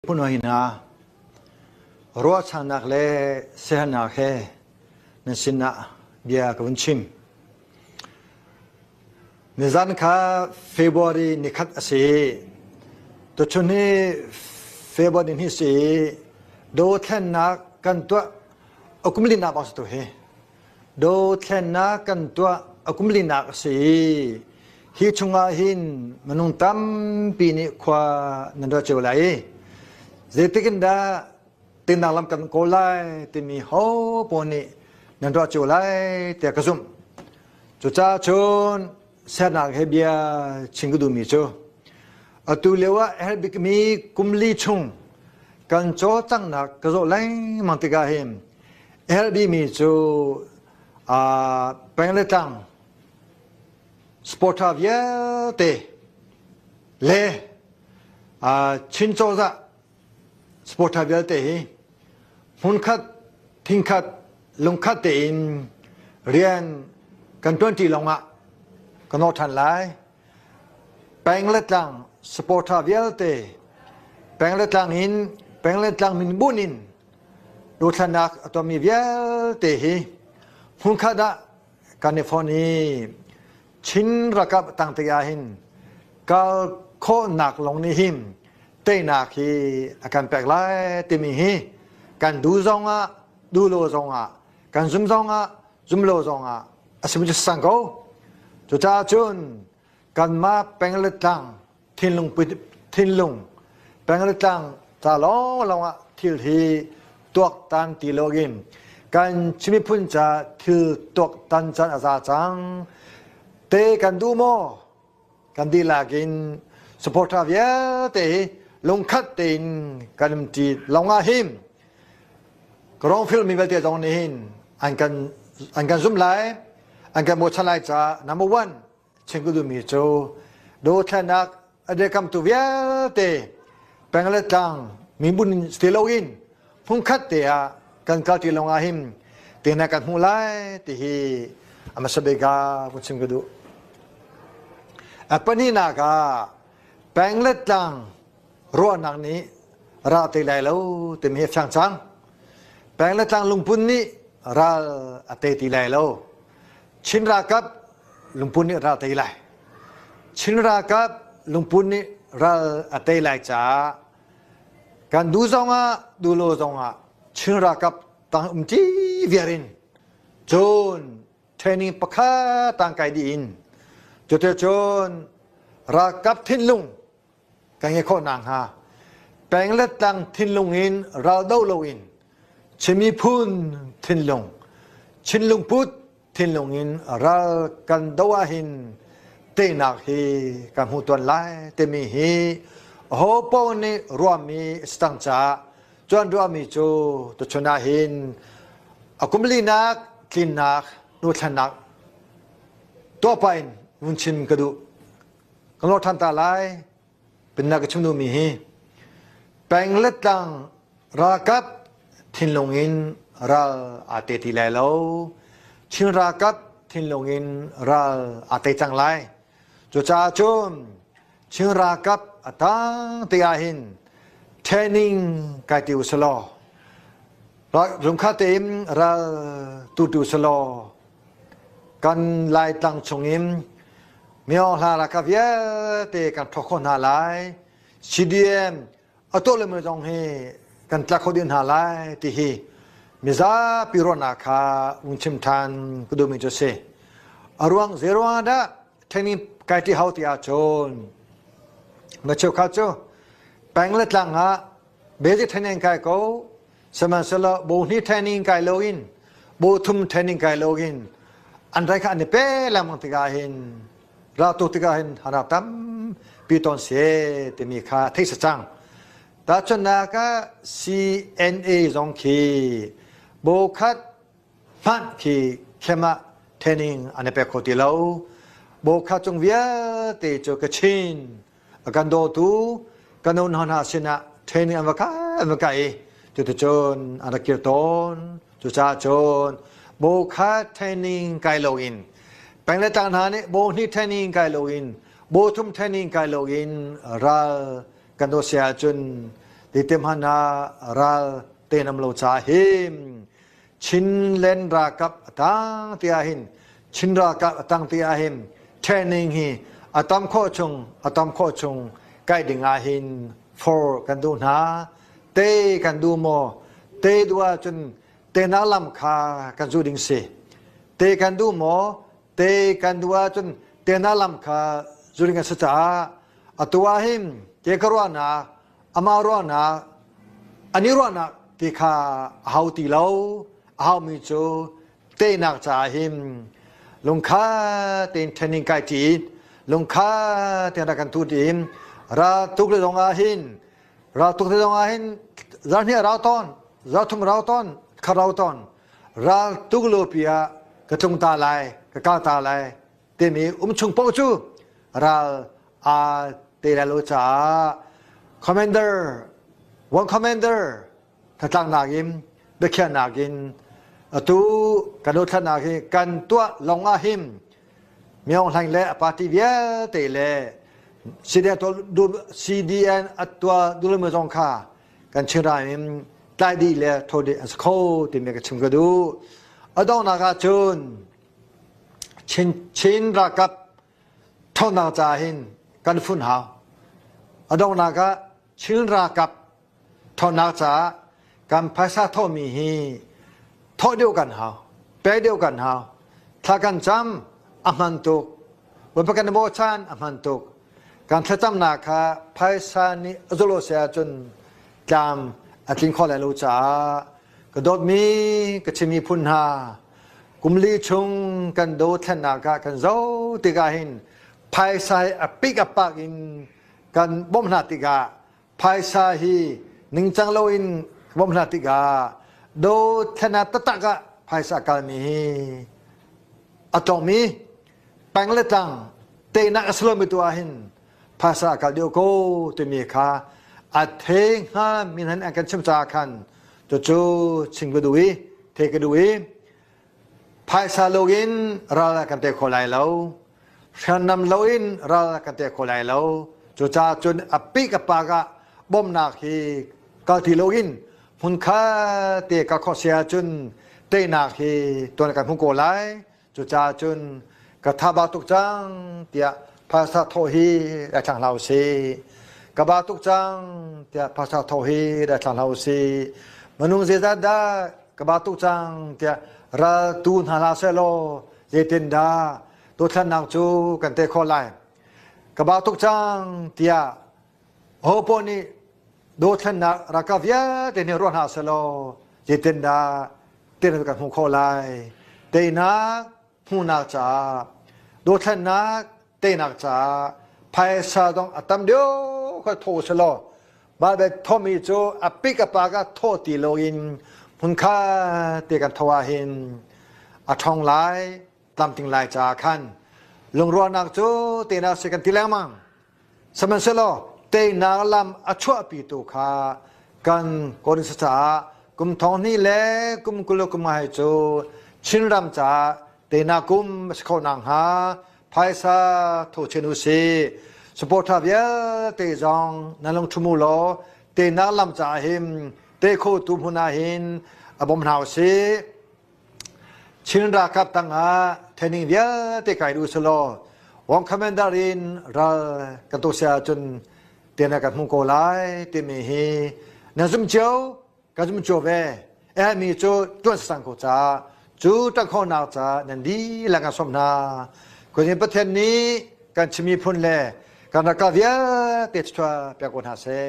Phun hoi hna, ruahchannak le siaherhnak he nan sinah bia ka vun chim. Nizan kha February nikhat a si i tuchun hi February ni si i dothlennak kan tuah a kum linak bang si tu hi. Dothlennak kan tuah a kum linak a si i hi chungah hin minung tampi nih khua nan ruat cio lai i zeitik in dah tinnak lam kan kawl lai timi ho pawl nih nan ruah cio lai tiah ka zumh. Cucaah cun sernak he bia chim ka duhmi cu atu lio ah a herh bikmi kum li chung kan cawlcanghnak ka zoh lengmang tikah hin a herh bikmi cu peng le tlang supporter vialte le Chin cozah supporter vialte hi hmunkhat thingkhat lungkhat tein rian kan ṭuanṭi lawngah ka nawr ṭhan lai. Peng le tlang supporter vialte peng le tlang in peng le tlang min bunh in dothlannak a tuahmi vialte hi hmunkhat ah kan i fon i Chin ralkap tang tik ah hin kal khawhnak lawng nih hin teinak hi a kan pek lai timi hi kan duh zong ah duh lo zong ah kan zum zong ah zum lo zong ah a simi cu sang ko. Cucaah cun kanmah peng le tlang thinlung thinlung peng le tlang ca lawnglawng ah thil hi tuaktan ti loin kan Chin miphun ca thil tuaktan caan a za cang. Te kan duh maw? Kan dihlak in supporter vialte hi lungkhat tein kan umṭi lawngah hin ka film mi vialte zong nih hin an kan zumh lai, an kan bochan lai caah number one chim ka duhmi cu dothlennak a dirkamtu vialte peng le tlang miphun si loin hmunkhat te ah kan kalṭi lawngah hin tehna kan hmuh lai ti hi a hmasa bik ah vun chim ka duh. A pahnihnak ah peng le tlang ruahnak nih ral tei lai lo timi hi a fiang cang. Peng le tlang lungpun nih ral a tei ti lai lo. Chin ralkap lungpun nih ral tei lai. Chin ralkap lungpun nih ral a tei lai caah kan duh zongah duh lo zongah Chin ralkap tang um ti viar in cun training pakhat tang kai dih in cuticun ralkap thinlung kan ngeih khawh nakhnga peng le tlang thinlung in ral do loin Chin miphun thinlung Chin lungput thinlung in ral kan do ahhin teinak hi kan hmu tuan lai timi hi aho paoh nih ruahmi a si cang caah cuan ruahmi cu tuchun ahhin a kum linak tlinnak hnuthlannak tuah pah in vun chim ka duh. Kan lor ṭhan ta lai. Pinnak ka chim duhmi hi peng le tlang ralkap thinlung in ral aa te ti lai lo. Chin ralkap thinlung in ral aa tei cang lai. Cucaah cun Chin ralkap a tang te ah hin training kai ti u selaw lungkha tein ral tu tu selaw kan Laitlang chungin miohla ralkap vialte kan ṭhawk khawh hna lai. CDM a tuah lemi zong hi kan tlak kho dih hna lai ti hi mizapi ruahnak kha vung chim ṭhan ka duhmi cu a si. A ruang zeiruang ah dah training kai ṭi hau ti ahcun na cheukhat cu peng le tlang ah basic training kai ko. Sihmanhsehlaw bo hnih training kai loin bo thum training kai loin an rai kha an i pe lengmang tikah hin raltuk tikah hin harnak tampi tawn si timi kha theih si cang. Tahchunhnak ah CNA zong khi bo khat hmanh khi camp ah training an i pek kho ti lo. Bo khat cung vialte cu Kachin a kan dawtu kan un hna sinah training an va kai an va kai i cuticun an rak kir tawn. Cucaah cun bo kha training kai loin peng le tlang hna nih bo hnih training kai loin bo thum training kai loin ral kan doh si ahcun Ti hmanh ah ral te nam lo ca hin Chinland ralkap a tang ti ahhin Chin ralkap a tang ti ahhin training hi a tam khawh chung a tam khawh chung kai ding ahhin for kan duh hna. Te kan duh maw? Te duh ahcun tenak lam kha kan zu ding si. Te kan duh maw? Te kan duh ahcun tenak lam kha zu ding a si caah atu ahhin te ka ruahnak amah ruahnak an i ruahnak ti kha a hau ti lo. A haumi cu teinak caah hin lungkha tein training kai ṭi lungkha tein rak kan tu tiin ral tuk le zong ah hin ral tuk le zong ah hin zarhnih a rau tawn zarthum rau tawn kha rau tawn ral tuk lo pi ah ka tlung ta lai ka kal ta lai timi um chung paoh cu ral aa te lai lo caah commander one commander thlatlaknak in biakhiahnak in atu kan dothlatnak hi kan tuah lawng ah hin Myaung Hlaing le a party vialte le CDN CDN a tuah duhlomi zong kha kan Chinram in tlai dih le tho dih an si kho timi ka chim ka duh. A donghnak ah cun Chin, Chin ralkap ṭhawnnak caah hin kan fun hau. A donghnak ah Chin ralkap ṭhawnnak caah kan phaisa thawhmi hi thawh deuh kan hau, pe deuh kan hau. Thla kan cam a hman tuk. Bawipa kan i bochan a hman tuk. Kan thlacamnak kha phaisa nih a zulh si ahcun tlam a tling kho lai lo caah ka dawtmi ka Chin miphun hna kum li chung kan dothlennak ah kan zoh tikah hin phaisa hi a pik a pak in kan bawmh hna tikah phaisa hi ningcang loin bawmh hna tikah dothlennak taktak ah phaisa a kalmi hi a tlawngmi peng le tlang tehnak a si lomi tu ah hin phaisa a kal deuh ko timi kha a thei hnga min han an kan chim caah khan cucu chim ka duh i thei ka duh i phaisa loin ral kan te kho lai lo hriamnam loin ral kan te kho lai lo cucaah cun a pik a pak ah bawmhnak hi kal ti loin hmunkhat te kal khawh si ahcun teinak hi tuan kan hmu ko lai. Cucaah cun ka tha ba tuk cang tiah phaisa thawh hi rak thlang hlah usih. Ka ba tuk cang tiah phaisa thawh hi rak thlang hlah usih. Minung zeizat dah ka ba tuk cang tiah ral tu hna hlah sehlaw zeitindah dothlannak cu kan tei khawh lai. Ka ba tuk cang tiah hopoah nih dothlennak ralkap vialte nih ruah hna sehlaw zeitindah teinak kan hmuh khawh lai. Teinak hmuhnak caah dothlennak teinak caah phaisa dong a tam deuh kha thaw sehlaw mah be thomi cu a pik a pak ah thaw ti loin hmunkhat te kan tho ahhin a ṭhawng lai tlamtling lai caah khan lungrualnak cu teinak si kan ti lengmang. Sihmanhsehlaw teinak lam a chuahpitu kha kan Korinth caah kum thong hnih le kum 20 le kum nga hi cu Chinram caah teinak kum a si kho nakhnga phaisa tho chin u sih. Supporter vialte zong nan lung ṭhum u law teinak lam caah hin tei khotu hmun ah hin a bawm hna u sih. Chin ralkap tangah training vialte kai duh selaw Wong Commander in ral kan tu sia ahcun tiana kan hmu ko lai timi hi na zum cio ka zum cio ve eh mi cu tuan sang ko ca cu ṭangkhawnak ca nan dihlak kan sawm hna khuazing Pathian nih kan chimi phun le kan ralkap vialte thluachuah pek ko hna seh.